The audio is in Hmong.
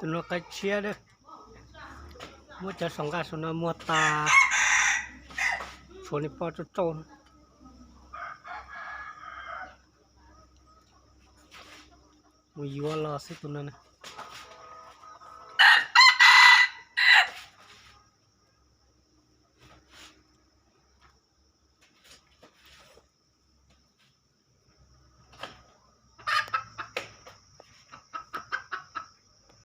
Tus no qaib tshiab, muab cov saum nqaj saum no muag tas, tshuav niag poj tsauj tsauj. Mus yuav los xwb tus no.